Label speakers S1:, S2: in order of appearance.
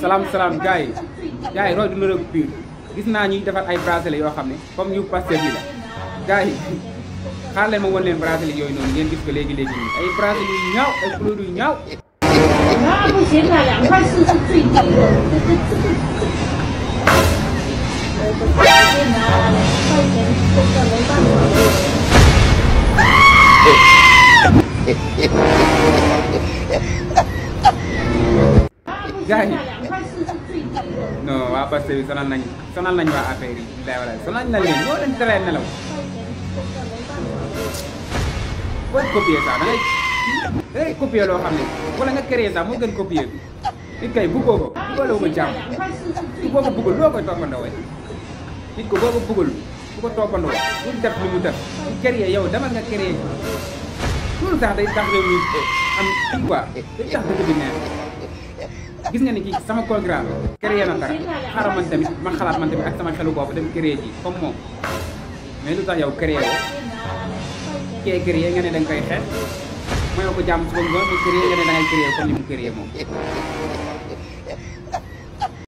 S1: salaam gars yi roy du na rek pire gis naa ñuy defar ay bracelet yoo xam ne comme ñu Pastef yi la gars yi xaar leen ma won leen bracelet yooyu noonu ngeen gis ko léegi nii ay bracelet yu ñaaw ay couleur yu ñaaw
S2: 不行啊，2.4是最低的，我不推荐啊，2块钱这个没办法。
S1: gars yi
S2: 2.4是最低的。
S1: non waa Pastef yi sonal nañ waa affaire yi bilaay walaay sonal nañ leen ñoo leen teree nelaw booy copier sax da ngay copier loo xam ne wala nga créer sax moo gën copier bi nit kay bëggoo ko bëggaloo ko jàmm boo ko bëggul loo koy toppandoo nit ko boo ko bëggul bu ko toppandoo bu def lu mu def bu créer yow demal nga créer loolu sax day tax réew mi am kii quoi day tax dëkk bi neex gis nga ni kii sama programme créer na dara xaaral man tamit ma xalaat man tamit ak sama xelu bopp dem créer ji comme moom mais lu tax yow créer woo kee créer nga ne da nga koy xeex mayoo ko jàmm suba ngoon mu créer nga ne da ngay créer comme ni mu créer moom